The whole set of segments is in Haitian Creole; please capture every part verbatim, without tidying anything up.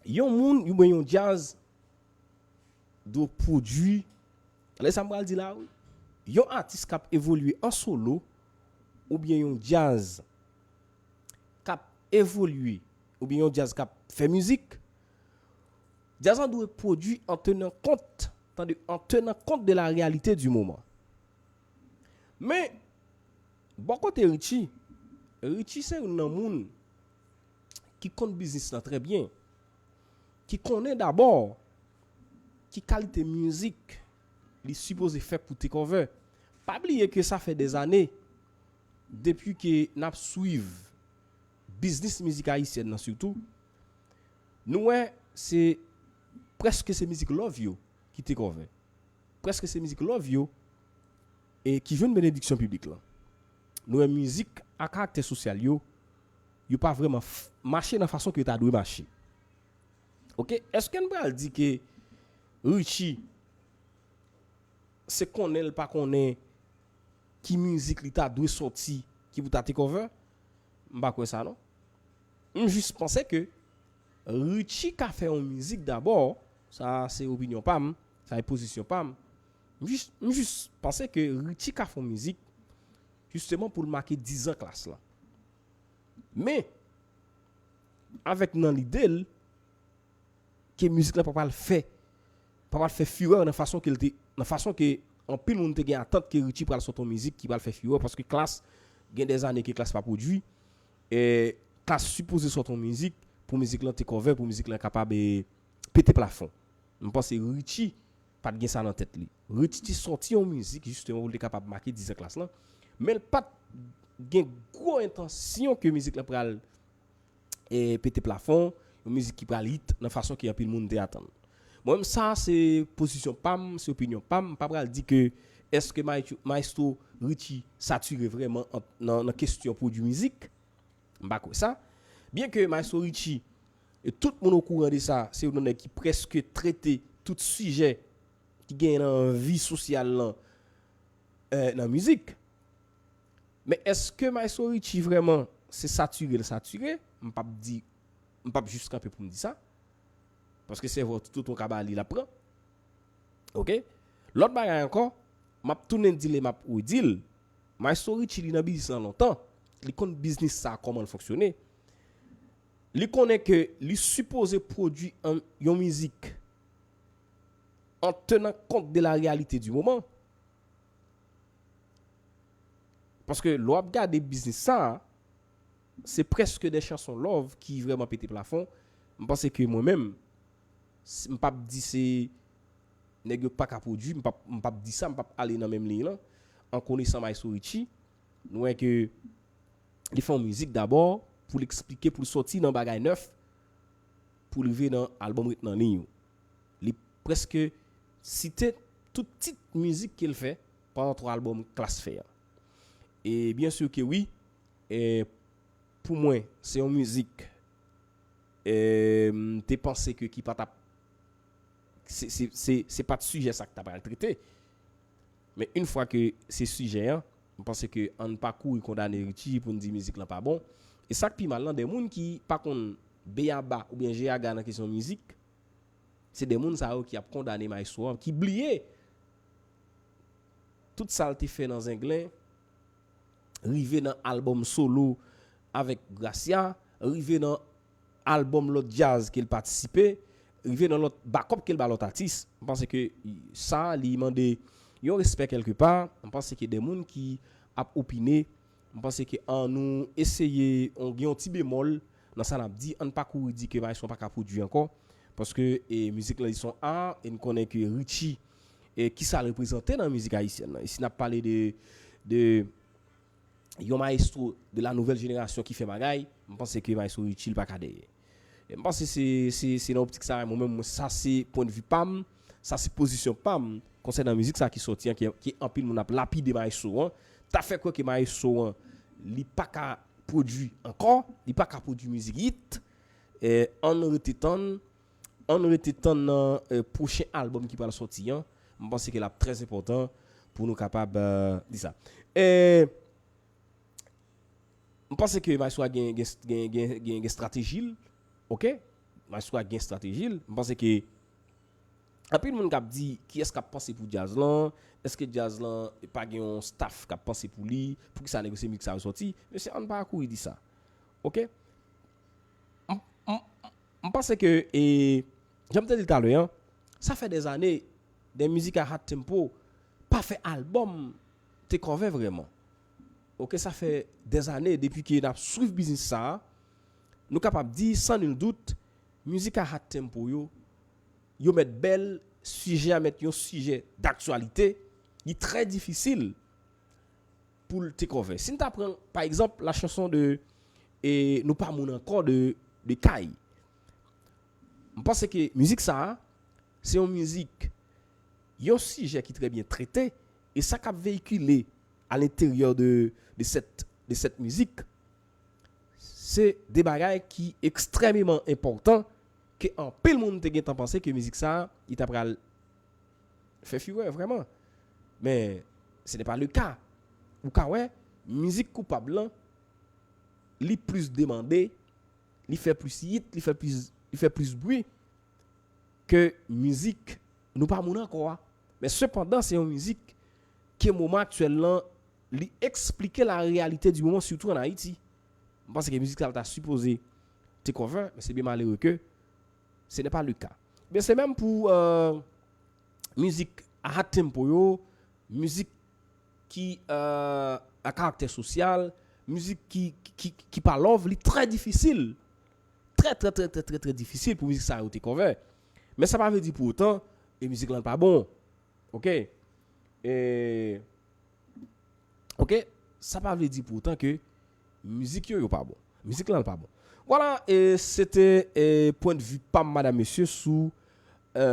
Yon moun oubyen yon djaz dwe pwodui, tande sa m pral di la wi, yon atis k ap evolye an solo oubyen yon djaz k ap evolye oubyen yon djaz k ap fè mizik, djaz lan dwe pwodui an tenan kont, tande, an tenan kont de la réalité du moment. Men, bò kote Richie, Richie se youn nan moun ki konn biznis lan trè byen, ki konnen dabò ki kalite mizik li sipoze fè pou Takeover. Pa bliye ke sa fè dèzane depi ke n ap swiv biznis mizik ayisyèn nan sitou, nou wè se prèske se mizik love yo ki Takeover. Prèske se mizik love yo e ki jwenn benediksyon piblik lan. Nou wè mizik a karaktè sosyal yo, yo pa vrèman f- mache nan fason ke yo ta dwe mache. Oke, èske n pral di ke Richie se konnen l pa konnen ki mizik li ta dwe sòti ki pou ta Takeover? M pa kwè sa non. M jis panse ke Richie ka fè yon mizik dabò, sa se opinyon pa m, sa se pozisyon pa m. M jis, m jis panse ke Richie ka fè yon mizik jisteman pou l make dizan Klass lan. Men, avèk nan lide l, ke mizik lan pa pral fè, pa pral fè furè nan fason ke l te, nan fason ke anpil moun te gen atant ke Richie pral sòti yon mizik ki pral fè furè, paske Klass, gen dèzane ke Klass pa pwodui, e Klass sipoze sòti yon mizik pou mizik lan Takeover, pou mizik lan kapab e, pete plafon. M panse Richie pa t gen sa nan tèt li. Richie te sòti yon mizik jisteman pou l te kapab make dizan Klass lan, men l pa t gen gwo entansyon ke mizik lan pral e, pete plafon, yon mizik ki pral hit nan fason ke anpil moun te atann. Mwen menm sa se pozisyon pa m, se opinyon pa m, m pa pral di ke èske Maestro Richie satire vrèman nan, nan kesyon pwodui mizik. M pa kwè sa. Byen ke Maestro Richie, e tout moun okouran de sa, se youn nan nèg ki prèske trete tout sijè ki genyen nan vi sosyal lan e, nan mizik. Men èske Maestro Richie vrèman se satire l satire? M p ap di, m p ap jis kanpe pou m di sa. Paske sèvo toutotan w ka ba li l ap pran. Oke? Lòt bagay ankò, m ap tounen di l e m ap redi l. Maestro Richie li nan biznis lan lontan. Li konn biznis sa kòman l fonksyone. Li konnen ke li sipoze pwodui yon mizik an tenan kont de la réalité du moment. Paske lè w ap gade biznis sa, se prèske de chanson love ki vrèman pete plafon. M panse ke mwen menm, m p ap di se nèg yo pa ka pwodui, m p ap, m p ap di sa, m p ap ale nan menm liy lan. An konesan Maestro Richie, nou wè ke li fè yon mizik dabò pou l eksplike, pou l sòti nan bagay nèf, pou l rive nan albòm Ret nan Liy yo. Li prèske site tout tit mizik ke l fè pandan twa albòm Klass fè a. E byen si ke wi, e pou mwen, se yon mizik e, m te panse ke ki pa t ap se, se, se, se pa t sijè sa k ta pral trete. Men yon fwa ke se sijè an, m panse ke ann pa kouri kondane Richie pou n di mizik lan pa bon. E sa k pi mal lan, de moun ki pa konn beyaba oubyen jeyaga nan kesyon mizik, se de moun sa yo ki ap kondane maestro an, ki bliye tout sa l te fè nan Zenglen, rive nan albòm solo avèk Gracia, rive nan albòm lòt djaz ke l patisipe, rive nan lòt bakòp ke l ba lòt atis. M panse ke sa, li mande yon respè kèlkepa. M panse ke de moun ki ap opine, m panse ke an nou eseye, on, gen yon ti bemòl nan sa n ap di, ann pa kouri di ke maestro an pa ka pwodui ankò, paske e, mizik lan li se yon a, e n konnen ke Richie, e kisa l reprezante nan mizik ayisyèn lan. E si n ap pale de, de yon maestro de la nouvelle génération ki fè bagay, m panse ke maestro Richie li pa ka dèyè. E m panse se, se, se nan optik sa, mwen menm, mwen, sa se pwennvi pa m, sa se pozisyon pa m konsènan mizik sa ki sòti an, ki, ki anpil moun ap lapide maestro an, ta fè kwè ke maestro an, li pa ka pwodui ankò, li pa ka pwodui mizik hit. E, ann rete tann, ann rete tann nan e, pwochen albòm ki pral sòti an. M panse ke l ap trè enpòtan pou nou kapab e, di sa. E, m panse ke maestro a gen, gen, gen, gen, gen, gen estrateji l, oke? Maestro a gen estrateji l. M panse ke anpil moun k ap di kiyès k ap panse pou djaz lan, èske djaz lan pa gen yon staff k ap panse pou li, poukisa nèg yo se mizik sa yo sòti? Mesye, ann pa kouri di sa. Oke? M, m, m panse ke, e, jan m te di l talè an, sa fè dèzane, de mizik a hot tempo pa fè albòm te kòve vrèman. Oke, sa fè dèzane depi ke n ap swiv biznis sa a, nou kapab di, san nil dout, mizik a hot tempo yo, yo mèt bèl, sijè a mèt yon sijè daktyalite, li trè difisil pou l te kòve. Si n ta pran, pa egzanp, la chanson de, e, Nou pa moun ankò de, de Kay. M panse ke mizik sa a, se yon mizik, yon sijè ki trè byen trete, e sa k ap veyikile a lenteryè de, de sèt, de sèt mizik, se de bagay ki ekstrèmeman enpòtan ke anpil moun te gentan panse ke mizik sa a, li ta pral fè furè vrèman. Men, ce n'est pas le cas. Ou ka wè, mizik Koupab lan, li plis demande, li fè plis hit, li fè plis, li fè plis bri ke mizik Nou pa moun ankò a. Men sepandan, se yon mizik ke moman aktyèl lan, li eksplike la réalité du moment, sitou ann Ayiti. M panse ke mizik sa a ta sipoze te kòve, men se byen malere ke ce n'est pas le cas. Men se menm pou, euh, mizik a hot tempo yo, mizik ki, euh, a karaktè sosyal, mizik ki, ki, ki, ki pa love, li trè difisil. Trè, trè, trè, trè, trè, trè difisil pou mizik sa yo te kòve. Men sa pa vle di pou otan, e mizik lan pa bon. Oke? E, oke? Sa pa vle di pou otan ke mizik yo, yo pa bon. Mizik lan pa bon. Vwala, e se te, e, pwennvi pa m, madam, mesye, sou, e,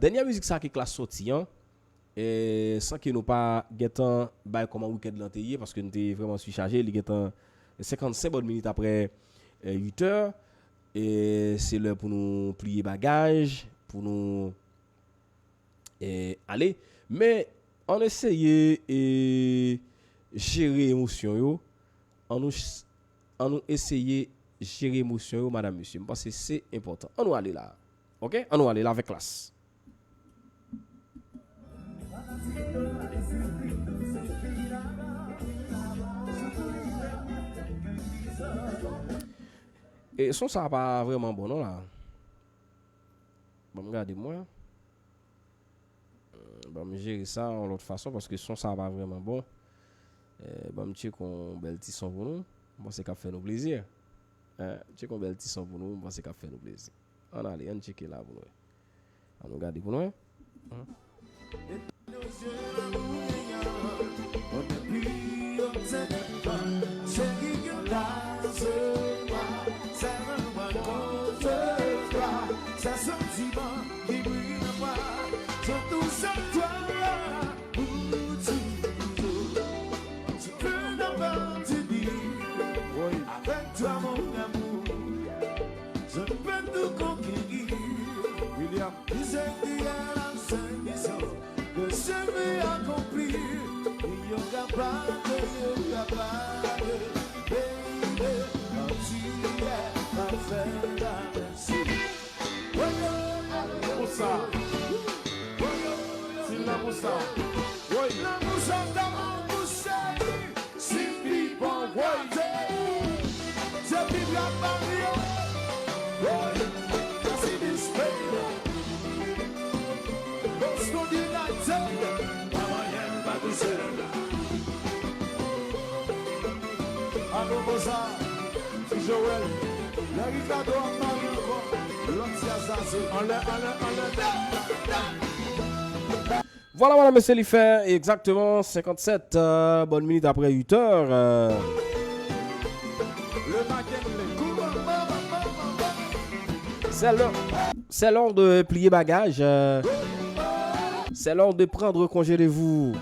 dènyè mizik sa ke Klass sòti an. E, san ke nou pa gentan bay kòman wikenn lan te ye, paske nou te vrèman sichaje, li gentan senkannsenk bòn minit apre, e, uit è. E se lè pou nou pliye bagaj, pou nou, e, ale. Men, ann eseye, e, jere emosyon yo. Ann nou, ann nou eseye jere emosyon yo, madam, mesye. M panse se enpòtan. Ann nou ale la. Oke? Ann nou ale la avèk Klass. E son sa pa vrèman bon non la. Ban m gade mwen. Ban m jere sa yon lòt fason paske son sa pa vrèman bon. E, ban m tcheke yon bèl ti son pou nou. M panse k ap fè nou plezi. E, tcheke yon bèl ti son pou nou. M panse k ap fè nou plezi. Ann ale, ann tcheke la pou nou wè. Ann nou gade pou nou wè. Avec toi, mon amour, je peux tout conquérir. William. Dice que ya la solución que se me accomplir. Y yo kapab, yo kapab, baby, parti, yeah, pa fè la mèsi. Woyo, konsa. Woyo, si l la konsa. Woy. Lanmou sa ta anbouche. Simply bon, woy. Se pi bra Mario. Woy. Kasi display. Boston United. Pa manyen pa tou sèl. Alo, Mozart, Ti Joel, lè Ricardo ap mare ankò, lòt ti Azazel. Anlè, anlè, anlè. Vwala, vwala, mesye, li fè egzakteman senkannsèt, euh, bòn minit apre uit è, euh. C'est l'heure, c'est l'heure de plier bagage, euh. C'est l'heure de prendre congé de vous.